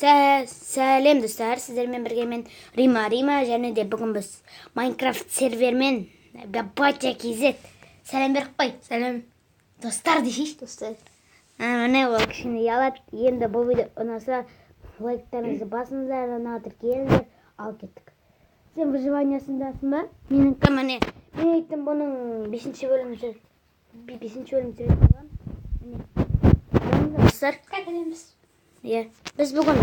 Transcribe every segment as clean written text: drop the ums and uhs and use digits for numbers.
Сәлем, достар, сіздермен бірге мен, Рима Рима, және де бүгін біз Майнкрафт сервермен Батя KZ. Сәлем беріп қой. Сәлем. Достар десейші. Достар. Міне, ол кішкене ұялады. Енді бұл видео ұнаса, лайктарыңызды басыңыздар, арнаға тіркеліңіздер. Ал кеттік. Сен выживаниясындасың ба? Менікі міне. Мен айттым, бұның бесінші бөлімін бесінші бөлім түсіретін боламын. Міне. Қараңыздар, достар. Как келеміз? Иә, біз бүгін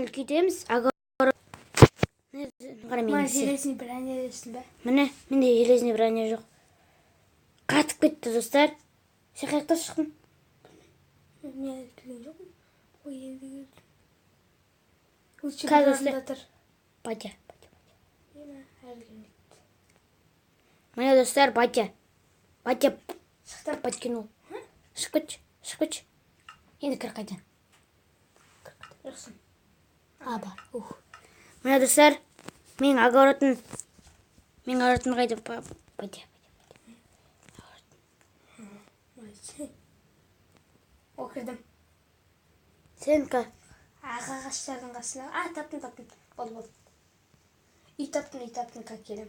үлкейтеміз. Огород. Қара, Мына мен железный броня десің бе? Міне, менде железный броня жоқ. Қатып кетті, достар. Сен қай жақта шықтың? Мен әлі келген жоқпын. Ой, енді келдім. Лучше Қазір бір орында тұр. Батя. Ема, әлі келмейді. Міне, достар, батя. Батя Шықтым. подкинул. Шығып кетші, шығып кетші. Енді кір қайтадан. Жоқсың. А, бар. Ух. Міне, достар, менің огородым қайда? Батя. Молодец. О, кірдім. Сен ка Ақ ағаштардың қасына. А, таптым, таптым. Болды, болды. Үй таптым, үй таптым, как келем.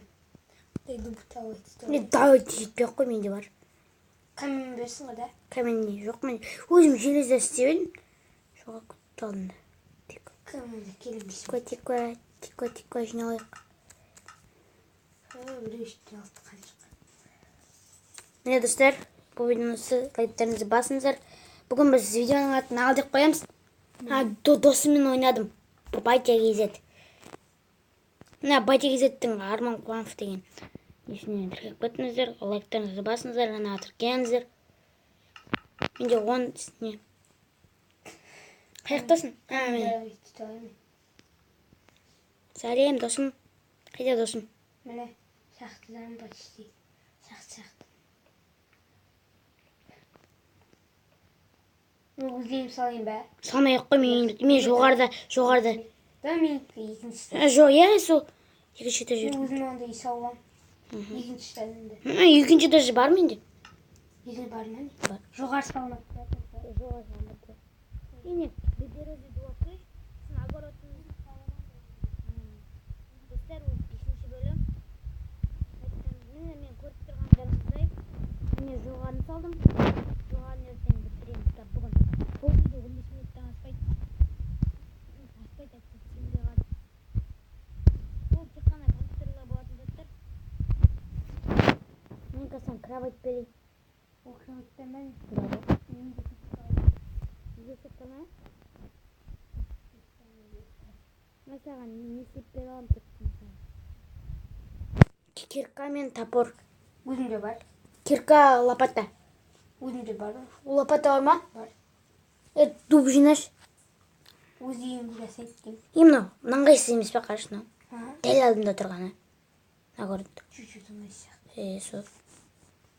Дай дуб давайте. Не, давайте жетпей ақ қой, менде бар. Камень берсін ғой, да? Камень жоқ мен. Өзім железо істеп едім. Жоғалып кетті алдында. Тик. Камень келем дейсің. Тиква, тиква, тиква, тиква жиналайық. Біреу үстіне алты қаншық. Міне, достар, бұл видеоны лайктарыңызды басыңыздар. Бүгін біз видеоның атын ал деп қоямыз. А, досыммен ойнадым. Батя KZ. Мына Батя KZ-тің Арман Қуанов деген несіне тіркеліп кетіңіздер, лайктарыңызды басыңыздар, арнаға тіркеліңіздер. Менде 10 не. Қай жақтасың? А, міне. Давайте, давай. Сәлем, досым. Қайда досым? Міне, шахтадан почти. Шахта, шахта. Мен өзім салайын ба? Салмай ақ қой, мен жоғарыда, жоғарыда. Да, менікі екіншісі. А, жоқ, иә, сол екінші этаж. Мен өзім ондай үй салып аламын. Екінші этажында. Екінші этаж бар менде. Екі бар ма, не? Бар. Жоғары салынады. Жоғары салынады. Міне, береза дуа қой. Сосын огородтың. Достар, ол бесінші бөлім. Міне, мен көріп тұрғандарыңыздай, міне, жоғарын салдым. Жоғарын ертең бітіреміз да бүгін. Бұл видео 15 минуттан аспайды. Аспайды, әйтпесе сенбей қалады. Бұл тек қана компьютерлер болатын заттар. Мен қазір кровать берейін. Ол кроваттар ма, не? Бар. Менде Неге сетка ма? Мен саған не істеп бере аламын тек саған? Кирка мен топор. Өзімде бар. Кирка, лопата. Өзімде бар. Лопата бар ма? Бар. Е, дуб жинаш. Өз үйімді жасайды деймін. И мынау, мынаның қайсысы емес пе, қарашы мынау. А, Дәл алдымда тұрғаны. Мына көрінді. чуть-чуть оңай сияқты. Е, сол.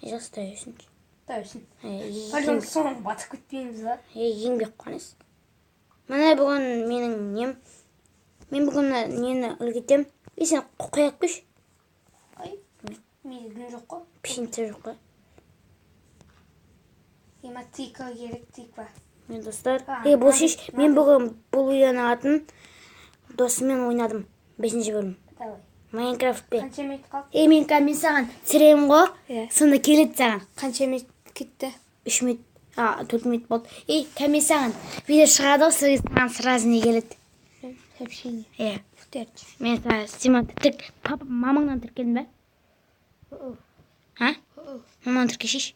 Е, жақсы, тұра берсін. Тұра берсін. Е, Пардон, соң батып кетпейміз ба? Е, еңбек қой. Міне, бүгін менің нем. Мен бүгін мына нені үлгітемін. Е, сен қояқ қойшы. Ай, менде дым жоқ қой. Пшеница жоқ қой. Ема, тыква керек, тыква. Мен, достар, А, е, бұл шеш, мен мынандай. бүгін бұл видеоның атын досыммен ойнадым. Бесінші бөлім. Давай. Майнкрафтпен. Қанша минут қалды? Е, мен қазір мен саған түсіремін ғой. Иә. Сонда келеді саған. Қанша минут кетті? 3 минут, а, 4 минут болды. Ей, қазір мен саған видео шығады ғой, сол кезде саған сразу не келеді. Сообщение. Иә. Төрт. Мен саған сен тірк, папа, мамаңнан тіркелдің бе? А? Мамаңнан тіркешейші.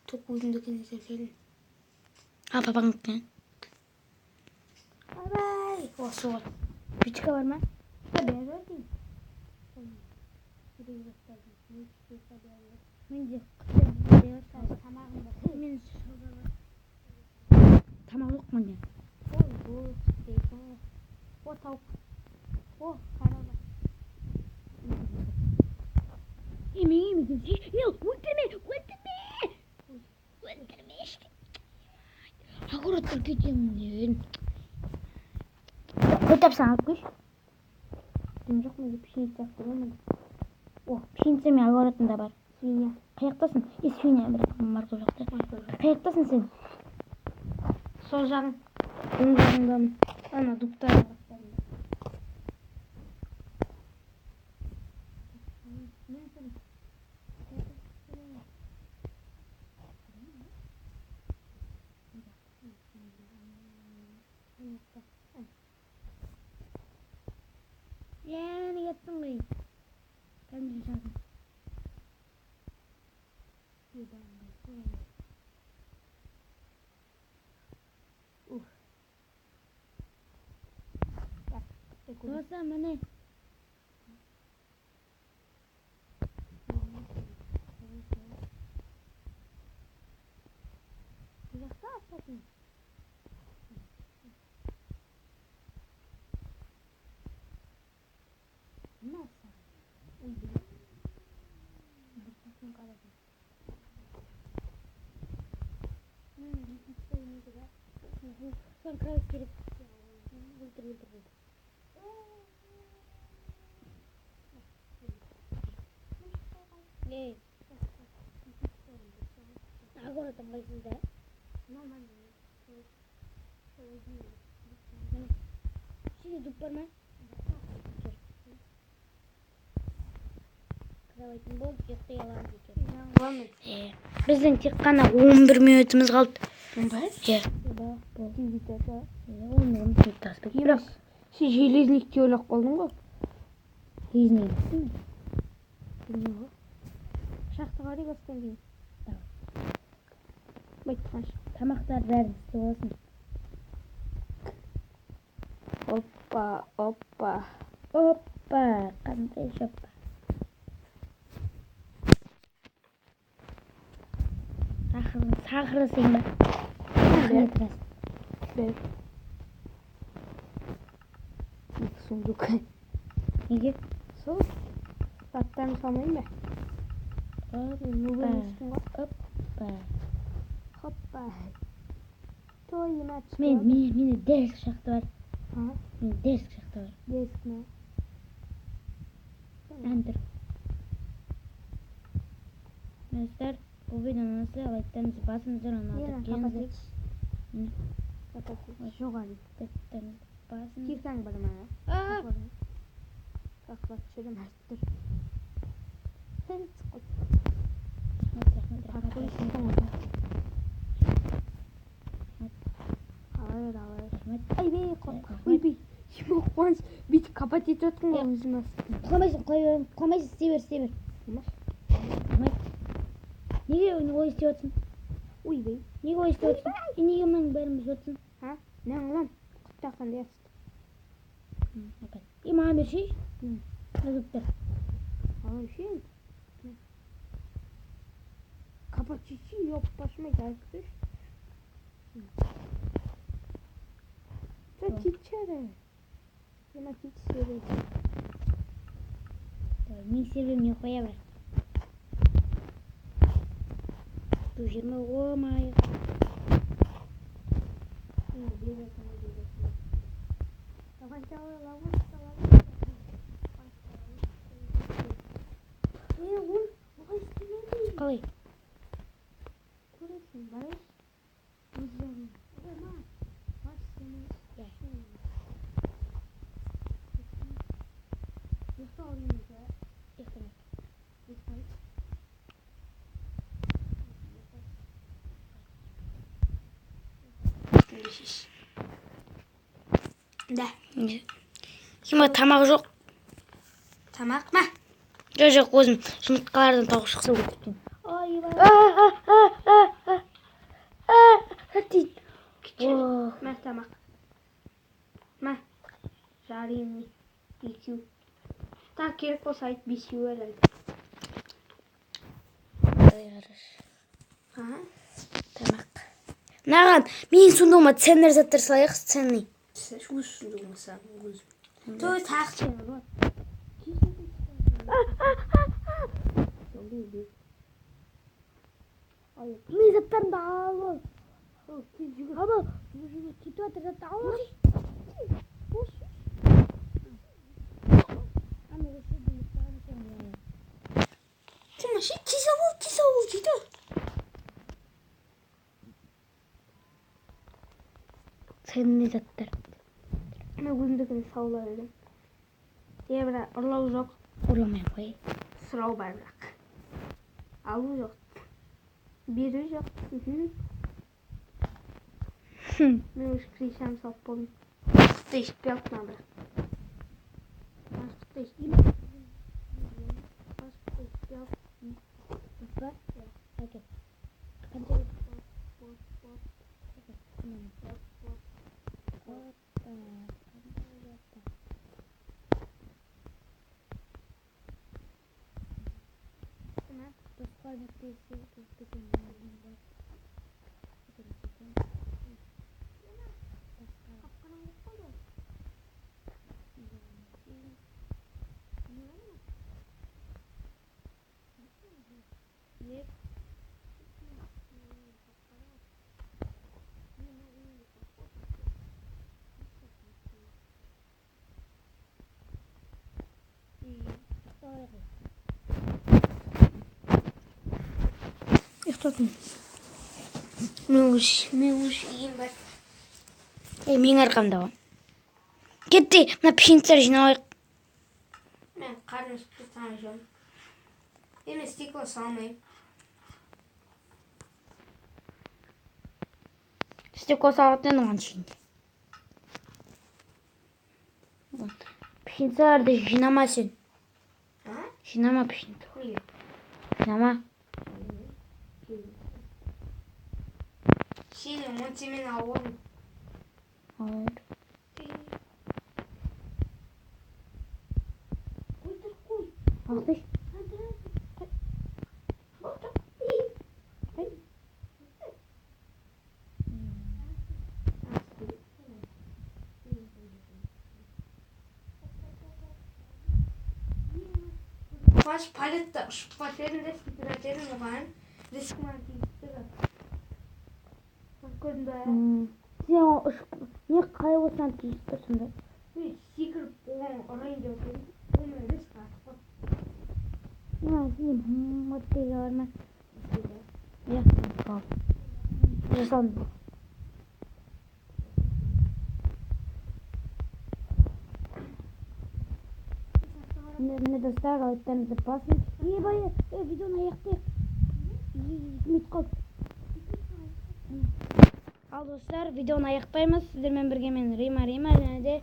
Только өзімдікіне тіркелдім. А, папаңдікінен. Ойбай. Осы ғой. Печка бар ма? Менде Тамағым бар. Мен тамақ жоқ менде. Ой, бұл дейсің ғой. О, тауық. О, корова. Е, мен үйіме келсейші. Е, өлтірме, өлтірме. Өлтірмеші. Огород үлкейтемін деп едім. Қой, тапсаң алып келші. Дым жоқ менде, пшеница сияқты ғой менде. О, пшеница мен огородымда бар. Свинья. Қай жақтасың? Е, свинья, бірақ морковь жоқ та. Қай жақтасың сен? Сол жағын. Оң жағындамын. Ана дубтардың қастарында. Және кеттің ғой. Кәдімгі шағын. Досым, міне. Бұл жақта асатын. Мына саған. Ой, бір тасың қарадым. Соны кровать керек. Өлтір, өлтір, өлтір. Ей. Огород ыңғайсыз да. Нормально. Міне. Ішінде дуб бар ма? Жүр. Кроватьым болды, ұйықтай аламыз екен. Е, біздің тек қана 11 минутымыз қалды. Бір? Иә. Тез кетеді. 11 минут аспайды. Бірақ Сен железникке ойлап қалдың ғой. железник. Білмеймін ғой. Шахта қарай бастан кейін. Давай. Байтқанша. Тамақтар бәрін істеп аласың. Опа, опа. Опа, қандай жопа. Сахарлысың ба? Бер. Рахмет. Бер. Екі сундук. Неге? Сол. Заттарын салмайын ба? Опа. Нуб емеспін ғой. Опа. Хоппа. Той Мен, мен, менде дерзк шахта бар. А? Менде дерзк шахта бар. Деск ме? Ән тұр. Достар, бұл видеоны ұнаса лайктарыңызды басыңыздар, Ена, ұнатып капат келіңіздер. етші. Міне. Капат етші. Жоғары. Лайктарыңызды басыңыз. Киркаң бар ма? А! Қақлап түсірем артып тұр. Рахмет, рахмет, рахмет, Паркур рахмет, істейсің ғой. Ала бер, ала бер. рахмет. Айбей, қорқ. Рахмет. Ойбей. Ема Қуаныш, бүйтіп капат етіп жатқан ғой өзім астын. Құламайсың, құлай бер, құламайсың, істей бер, істей бер. Рахмет. Неге олай істеп жатсың? Ойбей. Неге олай істеп жатсың? Е, неге мынаның бәрін бұзып жатсың? А? Не қылам? Құттақандай асты. Опять. Е, маған берші. М. Жазып тұр. Ала берші. Капат етші, ёп, башыма жарып тұршы. Тичere. Ема тичere. Давай, менің серверіме қоя бер. Бұл жиырма омай. Давай, давай, ловушка, ловушка. Е, ол олай істемеді. Қалай? Көресің, бараш. Өз жағын. Ема, бас істемейсің. Иә. Ұйықтау емес, ә? Ұйықтамай. Ұйықтай. Да. Не? Хима тамақ жоқ. Тамақ ма? Жоқ, жоқ, өзім жұмыртқалардан тауық шықса өлтіріп. Ойбай. Ох, Мә тамақ. Мә. Жареный. Екеу. Так керек болса айт, бесеу әлі. Ой, қарашы. А? Тамақ. Мынаған менің сундугыма ценный заттар салайық, ценный. Өз сундугыңа сал, өз. Той тақ сен вот. Менің заттарымды алып ал. Алып ал. Кетіп жатыр затты алып ал. Ана осы жерде ұйықтаған екен ғой. Тимаши, тез ал, тез ал дейді. Ценный заттар. Мен өзімдікін саулай беремін. Е, бірақ ұрлау жоқ. Ұрламай қой. Сұрау бар бірақ. Алу жоқ. Беру жоқ. Мен уже крышаны салып болдым. Құтты ешітпей алыппын бірақ. Құтты ешітпей алыппын. Ба? Әкел. Қанша? Опа, қандай опа. Досқа нүктесі кетпеген бар. Ұйықтадым. Мен уже үйім бар. Ей, менің арқамда ғой. Кетті, мына пшеницалар жинап алайық. Мен қарным ашып кетті, жеймін. Мен стекло салмаймын. Стекло салатын оған шейін. Пшеницаларды жинама сен. А? Жинама пшеница. Неге? Жинама. Сенің он темен алып алдым. Hayır. Қой, қой. Алсайшы. Қой. Қуаныш, палетті ұшып барып едім де, секіріп едім оған. Риск маған тиісті. Көрдің бе? Сен ол ұшып не қалай осыған тиісіп тұр сонда? Мен секіріп оған ұрайын деп едім. Оны риск атып қалды. Сен мықты бар ма? Иә, жасалынды. Міне, достар, лайктарыңызды басың. Ей, бай, видеоны аяқтайық. 2 минут қалды. Ал, достар, видеоны аяқтаймыз. Сіздермен бірге мен Рима Рима және де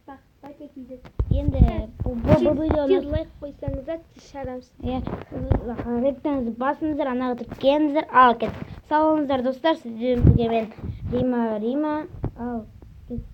Бақытбай кз. Енді бұл видеоны Тез лайк қойсаңыздар, тез шығарамыз. Иә, лайктарыңызды басыңыздар, анаға тіркеліңіздер. Ал, кеттік. Сау болыңыздар, достар. Сіздермен бірге мен Рима Рима. Ал, кеттік.